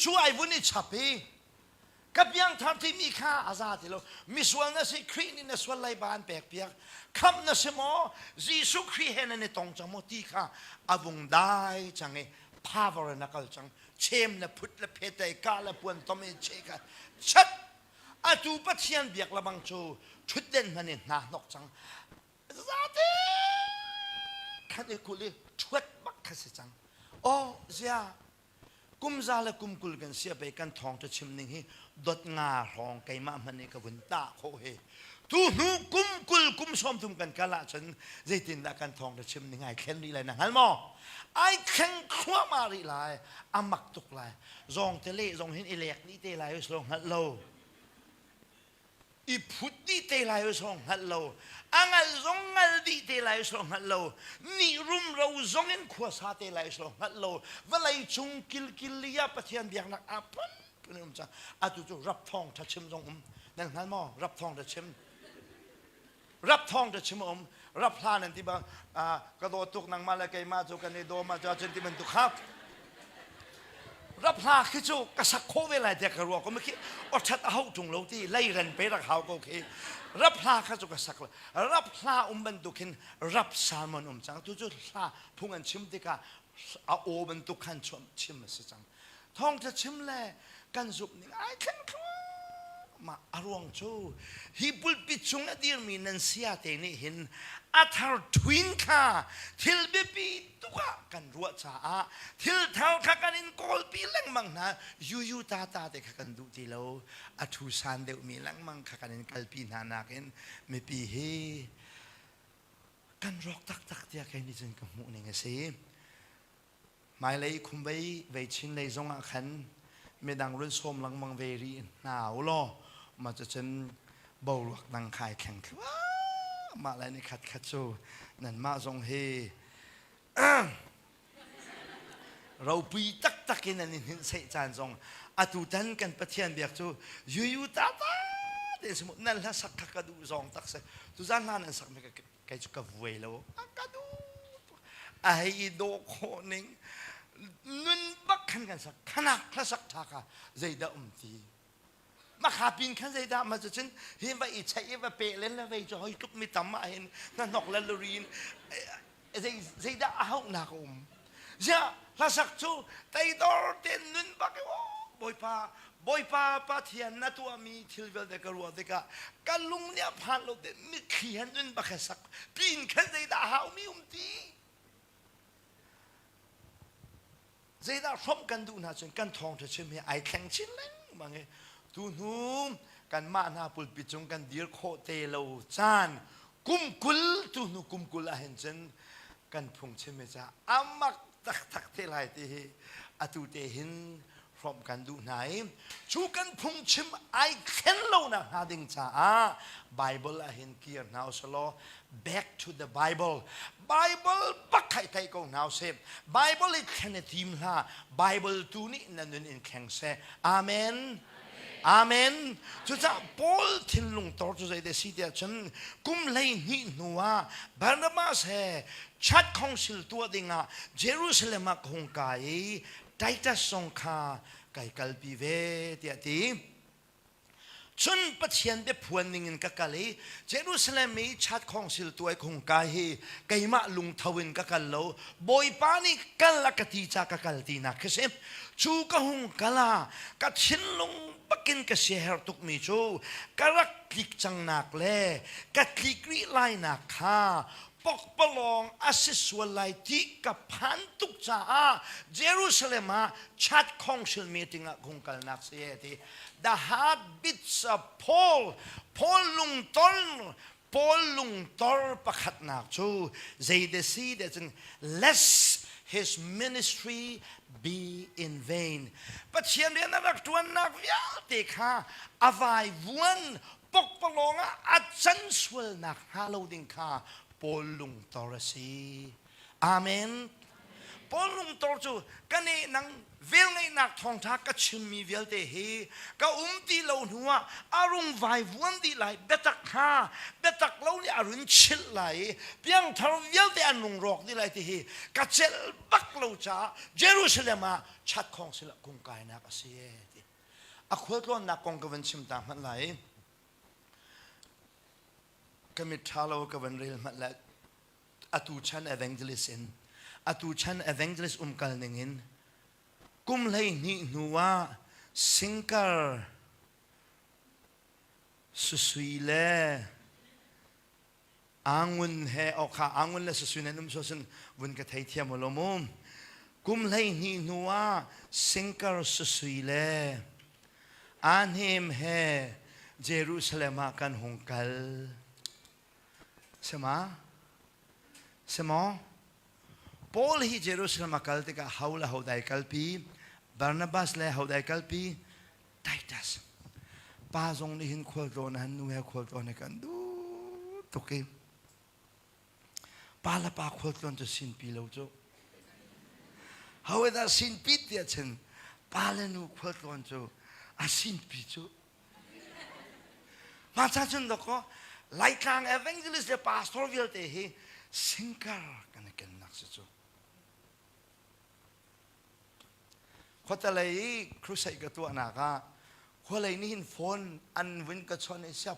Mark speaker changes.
Speaker 1: Cu ai vun i chap i ka piangthar timi kha a za ti lo. Misual na si, Khrih nih na sual leiba an pek piak. Khamh na si maw? Jesuh Khrih he nan i tong cang maw ti kha a vung dai cang i power in a kal cang. Chem le phut le phet le ka le puan tom in che kha chat atu Pathian biak lebang cu ṭhutden hman in hna hnok cang. Zate khan i kul i ṭhuat bak kha si cang. Aw zia kum za le kum 20 kan sia pei kan thawng chim ning hi dot nga hrawng keimah hmanh nih ka vun tah khawh hi. Tu hnu kum 20 kum 30 kan kal ahcun zeitindah kan thawng chim ning ai thlen rih lai na hngal maw? Ai thleng thluahmah rih lai. A mak tuk lai. Zawng te le zong hin i lek dih te lai lo hngalh lo. I phut dih te lai zong hngalh lo. A ngal zong ngal dih te lai zong hngalh lo. Nih rumro zong in khua sa te lai zong hngalh lo. Vawlei cung kilkil li ah Pathian biaknak ah phunphun um cang. Atu cu rap thawng ṭha chim zong um. Nan hngal maw? Rap thawng ṭha chim. Rap thawng ṭha chim um. Rap hla nan ti bang ka daw tuk nangmah le keimah cu kan i daw ma cu cun ti bantuk kha. Rap hla khi cu ka sak khawh ve lai tiah ka ruah ko khi awṭhat a hauh ṭung lo ti leiren pe rak hau ko khi. Rap hla kha cu ka sak lo. Rap hla um bantuk hin rap sermon um cang. Tu cu hla phung an chim tikah a aw bantuk khan chim a si cang. Thawngṭha chim le kan zumh ning ai thleng thluahmah. A ruang cu hi pulpit chung a dirmi nan sia te nih hin a thar twin kha thil biapi tuk ah kan ruah caah thil thar kha kan in kawlpi lengmang hna. Yuyu ta ta te kha kan duh ti lo. A thu san deuhmi lengmang kha kan in kalpi hna nakin mipi hi kan rawk taktak tiah kei nih cun ka hmuh ning a si. Hmailei khumbei vei chin lei zongah khan midang run sawm lengmang ve rih hna u law mah cucun boruak dang khai thleng thluahmah lai ni khat khat cu nanmah zong hi ropui taktak in an i hninhseih caan zong atutan kan Pathian biak cu yuyu ta ta te si mu nan hla sak kha ka duh zong tak si tuzan hla nan sak mi kei cu ka vuai lo a ka duh a hei i dawh khawh ning nun bak khan kan sak khanak hlasak ṭha kha zeidah um ti makha pin khan zeidah ma cu cun hi va i cheih i va pe len le vei cu hoi tluk mi tam ah hin hnahnok le lurin zei zeidah a hauhnak a um ziah hlasak cu teidor ten nun bak i bawipa Bawipa Pathian na tuahmi thil vialte ka ruah tikah ka lung nih a phan lo te mitthli han nun bak he sak pin khan zeidah a haumi um ti zeidah hrawmh kan duh hna cun kan thawngṭha chim hi ai thleng chin lengmang i tu hnu kanmah hna pulpit cung kan dir khawh te lo caan kum 20 tu hnu kum 20 ah hin cun kan phungchim hi ca amak taktak te lai ti hi atu te hin hrawmh kan duh hna i cu kan phungchim ai thlen lonak hnga ding caah Bible ah hin kir hna usalaw, back to the Bible. Bible bak khai thei ko hna usih. Bible i thlen i tim hlah. Bible tu nih na nun in thleng seh. Amen. Amen. Cucaah Paul thinlung tor cu zei si tiah cun kum 12 hnu ah Barnabas he church council tuah dingah Jerusalem ah ka hung kai i Titus zong kha kai kalpi ve tiah ti. Cun Pathian biaphuan ningin ka kal i Jerusalem i church council tuai khung kai hi keimah lungtho in ka kal lo. Bawipa nih kal a ka ti ca ka kal tinak khi si. Cu ka hung kal ah ka thinlung bakin ka siaherh tukmi cu ka rak tlik cangnak le ka tlik rih lainak kha pokpalawng a si sual lai ti ka phan tuk caah Jerusalem ah church council meeting ah hung kalnak si e ti. The heartbeats of Paul. Paul lungtor Paul lungtor pakhatnak cu zei si de cun lest his ministry be in vain. Pathian rian a rak ṭuannak vialte kha a vaivuan pokpalawng ah a can sualnak hnga lo ding kha Paul lungtor a si. Amen. Paul lungtor cu ka neh nang. Velngeihnak thawngṭha ka chimmi vialte hi ka um ti lo hnuah a rung vaivuan dih lai, biatak hnga biatak lo nih a run chilh lai i piangthar vialte an rung rawk dih lai ti hi ka celh bak lo caah Jerusalem ah chatkhawng sila kungkainak a si e ti. A khualtlawnnak kong ka van chim ta hmanh lai. Ka mit ṭha lo ka van rel hmanh lai. Atu chan evangelist in atu chan evangelist umkal ning in kum 12 hnu ah singkar susui le angun he okha angun le susui nan um so sin vun ka thei thiam lo mu kum 12 hnu ah singkar susui le ahnem he Jerusalem ah kan hung kal. Sema? Semaw? Paul hi Jerusalem a kal tikah ho le ho dai kalpi? Barnabas le ho dai kalpi? Titus. Pa zong nih hin khualtlawn han nu he khualtlawn he kan duh tuk i pa le pa khualtlawn cu sinpi lo cu. However sinpi tiah cun pa le nu khualtlawn cu a sinpi cu Mah ca cun dawkaw Laitlang evangelist le pastor vialte hi singkar kan i kennak si cu. Khuatelei i crusade ka tuahnak ah khualei nih hin phone an vun ka chawnh i sia.